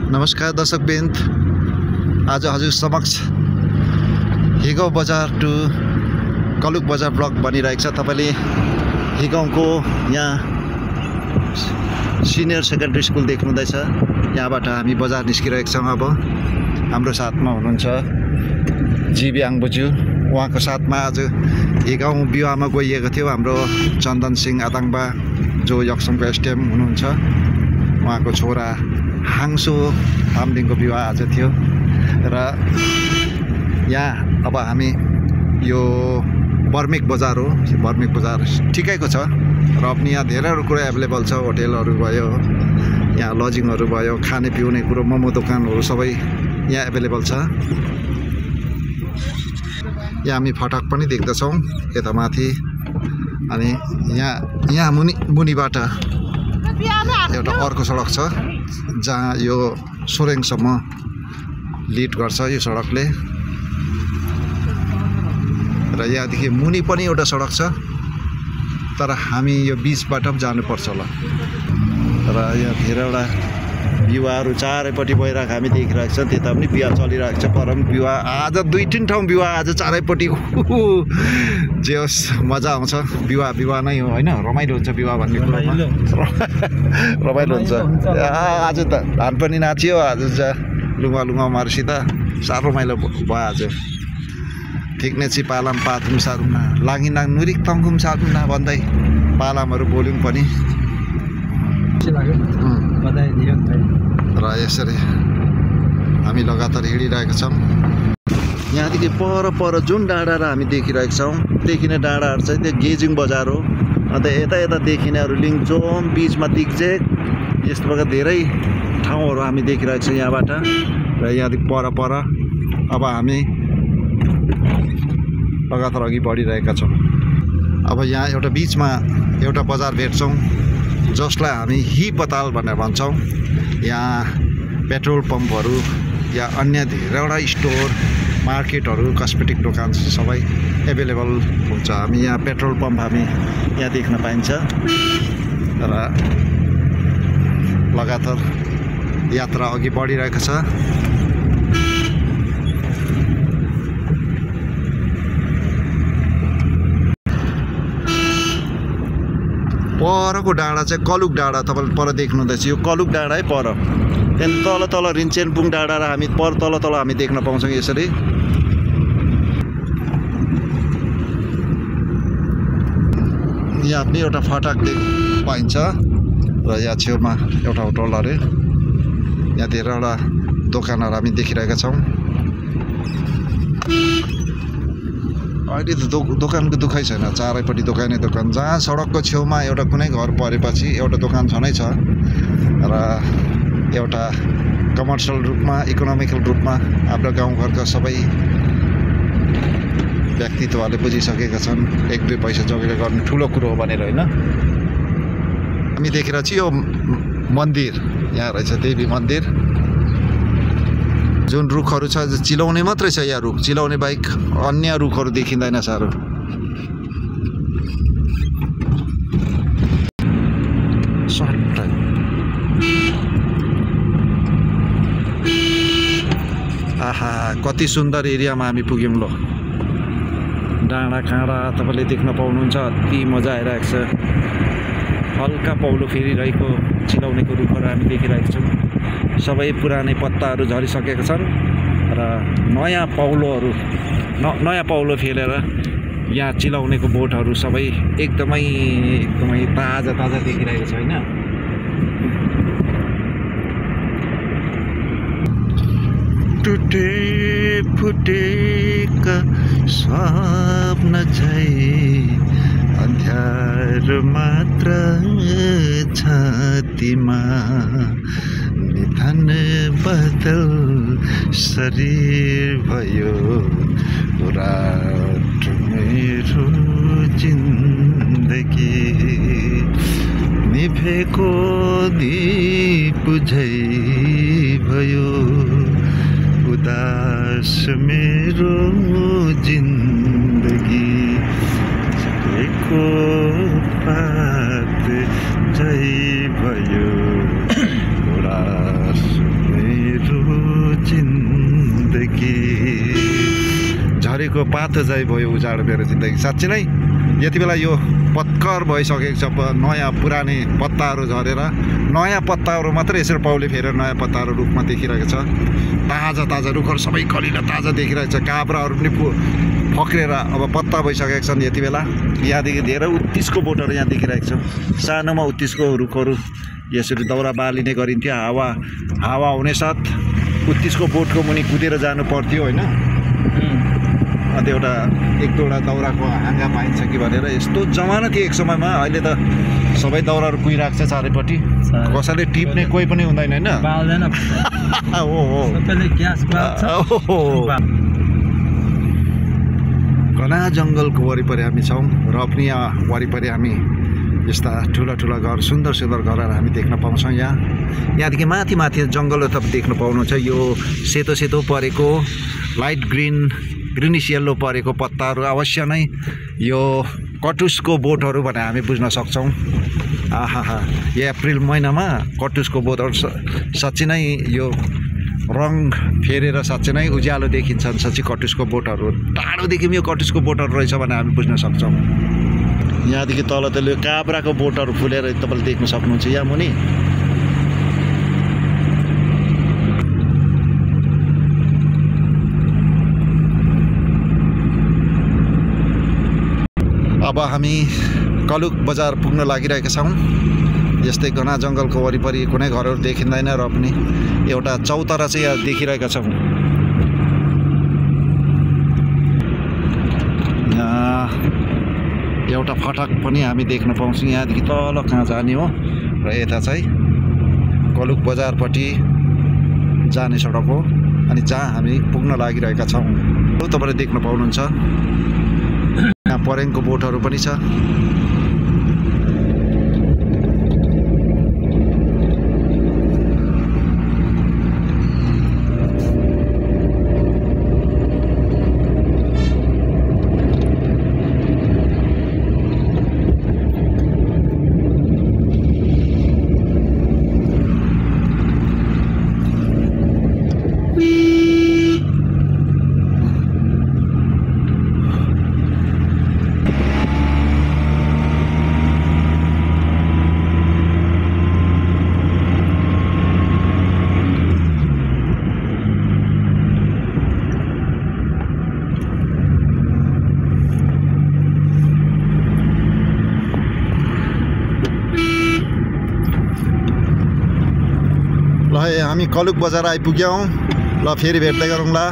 नमस्कार दर्शकवृन्द, आज हजुर समक्ष हिगाउँ बजार टु कलुक बजार ब्लक बनिरहेको छ। तपाईले हिगाउँको यहाँ सिनियर सेकेन्डरी स्कुल देख्नुहुँदैछ। यहाँबाट हामी बजार निस्किरहेका छौँ। अब हाम्रो साथमा हुनुहुन्छ जीव्याङ बोजू। उहाँको साथमा आज हिगाउँ विवाहमा गइएको थियो। हाम्रो चन्दन सिंह आदाङबा जो यक्समको एसटिएम हुनुहुन्छ, उहाँको छोरा हाङसो थामदिङको विवाह आज थियो। र यहाँ अब हामी यो बर्मेक बजार हो। बर्मेक बजार ठिकैको छ र पनि यहाँ धेरैवटा कुरा एभाइलेबल छ। होटेलहरू भयो, यहाँ लजिङहरू भयो, खाने पिउने कुरो, मोमो दोकानहरू सबै यहाँ एभाइलेबल छ। यहाँ हामी फटक पनि देख्दछौँ यता माथि। अनि यहाँ मुनिबाट एउटा अर्को सडक छ जहाँ यो सोरेङसम्म लिड गर्छ यो सडकले। र यहाँदेखि मुनि पनि एउटा सडक छ, तर हामी यो बिचबाट पनि जानुपर्छ होला। र यहाँ धेरैवटा विवाहहरू चारैपट्टि भइरहेको हामी देखिरहेको छ। त्यता पनि विवाह चलिरहेको छ। पर पनि विवाह आज 2-3 ठाउँ विवाह आज चारैपट्टि। जे होस्, मजा आउँछ। विवाह नै हो होइन, रमाइलो हुन्छ विवाह भन्ने कुरामा। रमाइलो हुन्छ। आज त धान पनि नाच्यो। आज लुङमाहरूसित साह्रो रमाइलो भयो आज। ठिक नै छि पालाम पाथुम सारुमना लागिनाङ नुरिक तङ्गुम सारुमना भन्दै पालामहरू बोल्यौँ पनि। र यसरी हामी लगातार हिँडिरहेका छौँ। यहाँदेखि पर जुन डाँडाहरू हामी देखिरहेका छौँ, देखिने डाँडाहरू चाहिँ त्यो गेजिङ बजार हो। अन्त यता देखिनेहरू लिङचोम, बिचमा दिग्जेक, यस्तो प्रकार धेरै ठाउँहरू हामी देखिरहेका छौँ यहाँबाट। र यहाँदेखि पर अब हामी लगातार अघि बढिरहेका छौँ। अब यहाँ एउटा बिचमा एउटा बजार भेट्छौँ जसलाई हामी हि पताल भनेर भन्छौँ। यहाँ पेट्रोल पम्पहरू या अन्य धेरैवटा स्टोर, मार्केटहरू, कस्मेटिक दोकान सबै एभाइलेबल हुन्छ। हामी यहाँ पेट्रोल पम्प हामी यहाँ देख्न पाइन्छ। र लगातार यात्रा अघि बढिरहेको छ। परको डाँडा चाहिँ कलुक डाँडा, तपाईँले पर देख्नुहुँदैछ। यो कलुक डाँडा है पर। त्यहाँदेखि तल रिन्चेनपुङ डाँडा र हामी तल हामी देख्न पाउँछौँ यसरी। यहाँ पनि एउटा फाटक पाइन्छ। र यहाँ छेउमा एउटा होटल अरे। यहाँ धेरैवटा दोकानहरू हामी देखिरहेका छौँ। अहिले त दोकानको दुखाइ छैन, चारैपट्टि दोकानै दोकान। जहाँ सडकको छेउमा एउटा कुनै घर परेपछि एउटा दोकान छनै छ। र एउटा कमर्सियल रूपमा, इकोनोमिकल रूपमा हाम्रो गाउँघरका सबै व्यक्तित्वहरूले बुझिसकेका छन् 1-2 पैसा जोगेर गर्ने ठुलो कुरो हो भनेर होइन। हामी देखेर चाहिँ यो मन्दिर यहाँ रहेछ, देवी मन्दिर। जुन रुखहरू छ चिलाउने मात्रै छ यहाँ रुख, चिलाउने बाहेक अन्य रुखहरू देखिँदैन साह्रो। आहा, कति सुन्दर एरियामा हामी पुग्यौँ। ल, डाँडा काँडा तपाईँले देख्न पाउनुहुन्छ। अति मजा आइरहेको छ। हल्का पौलो फेरिरहेको चिलाउनेको रुखहरू हामी देखिरहेको छौँ। सबै पुरानै पत्ताहरू झरिसकेका छन् र नयाँ पौलो फेरेर यहाँ चिलाउनेको बोटहरू सबै एकदमै ताजा देखिरहेको छ होइन। टुटे फुटेका स्वप्न झै अँध्यारो मात्र छातीमा, निधन बदल शरीर भयो, रात मेरो जिन्दगी, निभेको दीप झै भयो, उदास मेरो जिन्दगी, झरेको पात झै भयो, उदास झरेको पातो चाहिँ भयो उजाड मेरो जिन्दगी। साँच्चै नै यति बेला यो पत्कर भइसकेको छ, नयाँ पुरानै पत्ताहरू झरेर नयाँ पत्ताहरू मात्रै यसरी पाउले फेरेर नयाँ पत्ताहरू रुखमा देखिरहेको छ। ताजा ताजा रुखहरू सबै कलिलो ताजा देखिरहेको छ। काब्राहरू पनि फक्रेर अब पत्ता भइसकेको छन्। यति बेला यहाँदेखि धेरै उत्तिसको बोटहरू यहाँ देखिरहेको छ। सानोमा उत्तिसको रुखहरू यसरी दाउरा बालिने गरिन्थ्यो। हावा हुने साथ उत्तिसको बोटको मुनि कुदेर जानु पर्थ्यो होइन। अन्त एउटा एक दुईवटा दाउराको हाँगा पाइन्छ कि भनेर यस्तो जमाना थियो एक समयमा। अहिले त सबै दाउराहरू कुहिरहेको छ चारैपट्टि, कसैले टिप्ने कोही पनि हुँदैन होइन। घना जङ्गलको वरिपरि हामी छौँ र पनि यहाँ वरिपरि हामी यस्ता ठुला ठुला घर, सुन्दर सुन्दर घरहरू हामी देख्न पाउँछौँ। यहाँदेखि माथि माथि जङ्गलहरू तपाईँ देख्न पाउनुहुन्छ। यो सेतो सेतो परेको, लाइट ग्रिनिस येल्लो परेको पत्ताहरू अवश्य नै यो कटुसको बोटहरू भनेर हामी बुझ्न सक्छौँ। आहा, यो अप्रिल महिनामा कटुसको बोटहरू साँच्चै नै यो रङ फेरेर साँच्चै नै उज्यालो देखिन्छन्। साँच्चै कटुसको बोटहरू टाढोदेखि यो कटुसको बोटहरू रहेछ भने हामी बुझ्न सक्छौँ। यहाँदेखि तल त यो काब्राको बोटहरू फुलेर तपाईँले देख्न सक्नुहुन्छ यहाँ मुनि। अब हामी कलुक बजार पुग्न लागिरहेका छौँ। यस्तै घना जङ्गलको वरिपरि कुनै घरहरू देखिँदैन र पनि एउटा चौतारा चाहिँ यहाँ देखिरहेका छौँ। यहाँ एउटा फटाक पनि हामी देख्न पाउँछौँ। यहाँदेखि तल कहाँ जाने हो र यता चाहिँ कलुक बजारपट्टि जाने सडक हो। अनि जहाँ हामी पुग्न लागिरहेका छौँ तपाईँले देख्न पाउनुहुन्छ। यहाँ परेङको बोटहरू पनि छ। ल हामी कलुक बजार आइपुग्यौँ। ल फेरि भेट्दै गरौँला।